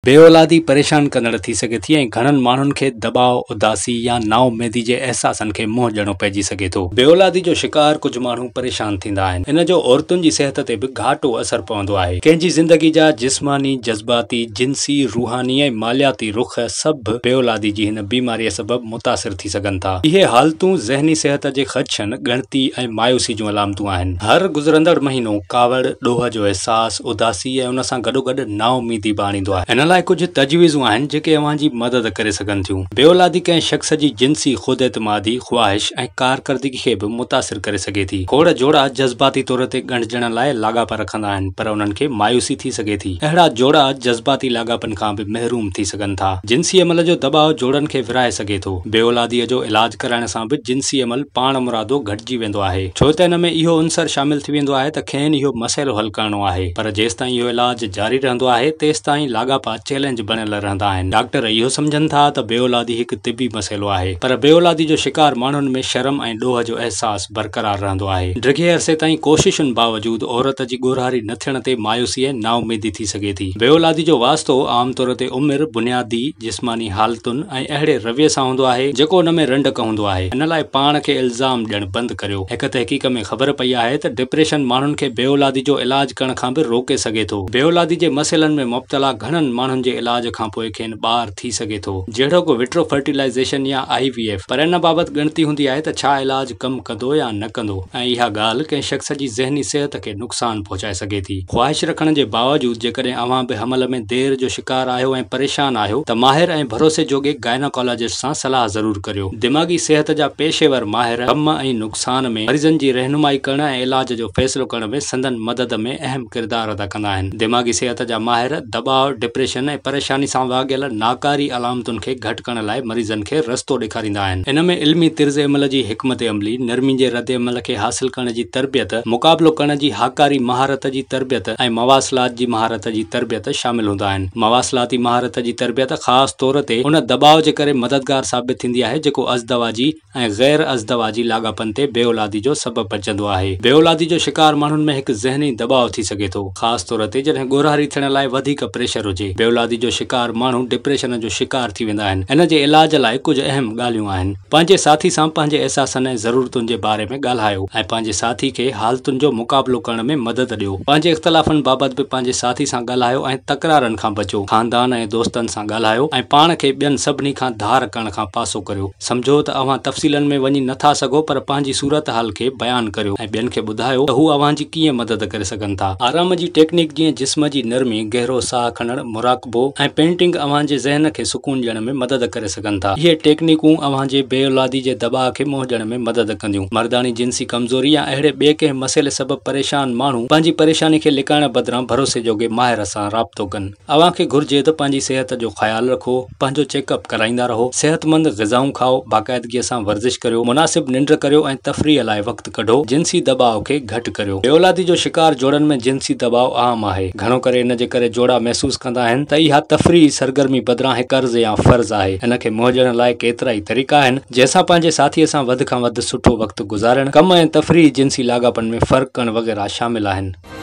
بي اولادي پريشان ڪندڙ ٿي سگهي ٿي ۽ گهڻن ماڻهن کي دٻاء، اداسي يا نااميدي جي احساسن کي منهن ڏيڻو پئجي سگهي ٿو. بي اولادي جو شڪار ڪجهه ماڻهو پريشان ٿيندا آهن. ان جو عورتن جي صحت تي به گهاٽو اثر پوندو آهي. ڪنهن جي زندگي جا جسماني، جذباتي، جنسي، روحاني ۽ مالياتي رخ سڀ بي اولادي جي هن بيماريء سبب متاثر ٿي سگهن ٿا. اهي حالتون ذهني صحت جي خدشن، ڳڻتي ۽ مايوسي جون علامتون آهن. هر گذرندڙ مهينو ڪاوڙ، ڏوهه جو احساس، اداسي ۽ ان سان گڏوگڏ نااميدي به آڻيندو آهي. ان لاء ڪجهه تجويزون آهن جيڪي اوهان جي مدد ڪري سگهن ٿيون. بي اولادي ڪنهن شخص جي جنسي خود اعتمادي، خواهش ۽ ڪارڪردگي کي به متاثر ڪري سگهي ٿي. کوڙ جوڙا جذباتي طور تي ڳنڍجڻ لاء لاڳاپا رکندا آهن پر انهن کي مايوسي ٿي سگهي ٿي. اهڙا جوڙا جذباتي لاڳاپن کان به محروم ٿي سگهن ٿا. جنسي عمل جو دٻاء جوڙن کي ورهائي سگهي ٿو. بي اولاديء جو علاج ڪرائڻ سان به جنسي عمل پاڻمرادو گهٽجي ويندو آهي ڇو ته ان ۾ اهو عنصر شامل ٿي ويندو آهي ته کين اهو مسئلو حل ڪرڻو آهي پر جيستائين اهو علاج جاري رهندو آهي تيستائين لاڳاپا چئلينج بڻيل رهندا آهن. ڊاڪٽر اهو سمجهن ٿا ته بي اولادي هڪ طبي مسئلو آهي پر بي اولادي جو شڪار ماڻهن ۾ شرم ۽ ڏوهه جو احساس برقرار رهندو آهي. ڊگهي عرصي تائين ڪوششن باوجود عورت جي ڳورهاري نه ٿيڻ تي مايوسي ۽ نااميدي ٿي سگهي ٿي. بي اولادي جو واسطو عام طور تي عمر، بنيادي جسماني حالتن ۽ اهڙي رويي سان هوندو آهي جيڪو ان ۾ رنڊڪ هوندو آهي. ان لاء پاڻ کي الزام ڏيڻ بند ڪريو. هڪ تحقيق ۾ خبر پئي آهي ته ڊپريشن ماڻهن کي بي اولادي جو علاج ڪرڻ کان به روڪي سگهي ٿو. بي اولادي جي مسئلن ۾ مبتلا گهڻن ماڻهن جي علاج کانپوء کين ٻار ٿي سگهي ٿو، جهڙوڪ وٽرو فرٽيلائيزيشن يا آء وي ايف، پر ان بابت ڳڻتي هوندي آهي ته ڇا علاج ڪم ڪندو يا نه ڪندو ۽ اها ڳالهه ڪنهن شخص جي ذهني صحت کي نقصان پهچائي سگهي ٿي. خواهش رکڻ جي باوجود جيڪڏهن اوهان به حمل ۾ دير جو شڪار آهيو ۽ پريشان آهيو ته ماهر ۽ ڀروسي جوڳي گائناڪالاجسٽ سان صلاح ضرور ڪريو. دماغي صحت جا پيشيور ماهر غم ۽ نقصان ۾ مريضن جي رهنمائي ڪرڻ ۽ علاج جو فيصلو ڪرڻ ۾ سندن مدد ۾ اهم ڪردار ادا ڪندا آهن. دماغي صحت جا ماهر دٻاء، ڊپريشن ۽ پريشاني سان واڳيل ناڪاري علامتن کي گهٽ ڪرڻ لاء مريضن کي رستو ڏيکاريندا آهن. ان ۾ علمي طرز عمل جي حڪمت عملي، نرمي جي رد عمل کي حاصل ڪرڻ جي تربيت، مقابلو ڪرڻ جي هاڪاري مهارت جي تربيت ۽ مواصلات جي مهارت جي تربيت شامل هوندا آهن. مواصلاتي مهارت جي تربيت خاص طور تي ان دٻاء جي ڪري مددگار ثابت ٿيندي آهي جيڪو ازدواجي ۽ غير ازدواجي لاڳاپن تي بي اولادي جو سبب بنجندو آهي. بي اولادي جو شڪار ماڻهن ۾ هڪ ذهني دٻاء ٿي سگهي ٿو، خاص طور تي جڏهن ڳورهاري ٿيڻ لاء وڌيڪ پريشر هجي. بي اولادي جو شڪار ماڻهو ڊپريشن جو شڪار ٿي ويندا آهن. ان جي علاج لاء ڪجهه اهم ڳالهيون آهن. پنهنجي ساٿي سان پنهنجي احساسن ۽ ضرورتن جي باري ۾ ڳالهايو ۽ پنهنجي ساٿي کي حالتن جو مقابلو ڪرڻ ۾ مدد ڏيو. پنهنجي اختلافن بابت به پنهنجي ساٿي سان ڳالهايو ۽ تڪرارن کان بچو. خاندان ۽ دوستن سان ڳالهايو ۽ پاڻ کي ٻين سڀني کان ڌار ڪرڻ کان پاسو ڪريو. سمجهو ته اوهان تفصيلن ۾ وڃي نه ٿا سگهو پر پنهنجي صورتحال کي بيان ڪريو ۽ ٻين کي ٻڌايو ته هو اوهان جي ڪيئن مدد ڪري سگهن ٿا. آرام جي ٽيڪنيڪ جيئن جسم جي نرمي، گهرو ساهه کڻڻ، مراقبو، ۽ پينٽنگ اوهان جي ذهن کي سڪون ڏيڻ ۾ مدد ڪري سگهن ٿا. اهي ٽيڪنيڪون اوهان جي بي اولادي جي دٻاء کي منهن ڏيڻ ۾ مدد ڪنديون. مرداڻي جنسي ڪمزوري يا اهڙي ٻئي ڪنهن مسئلي سبب پريشان ماڻهو پنهنجي پريشاني کي لڪائڻ بدران ڀروسي جوڳي ماهر سان رابطو ڪن. اوهان کي گهرجي ته پنهنجي صحت جو خيال رکو، پنهنجو چيڪ اپ ڪرائيندا رهو، صحتمند غذائون کائو، باقاعدگي سان ورزش ڪريو، مناسب ننڊ ڪريو ۽ تفريح لاء وقت ڪڍو، جنسي دٻاء کي گهٽ ڪريو. بي اولادي جو شڪار جوڙن ۾ جنسي دٻاء عام آهي. گهڻو ڪري ان جي ڪري جوڙا محسوس ڪندا آهن ته اها تفريحي سرگرمي بدران هڪ قرض يا فرض آهي. ان کي منهن ڏيڻ لاء ڪيترائي طريقا آهن، جنهن سان پنهنجي ساٿيء سان وڌ کان وڌ سٺو وقت گذارڻ، ڪم ۽ تفريحي جنسي لاڳاپن ۾ فرق ڪرڻ وغيره شامل آهن.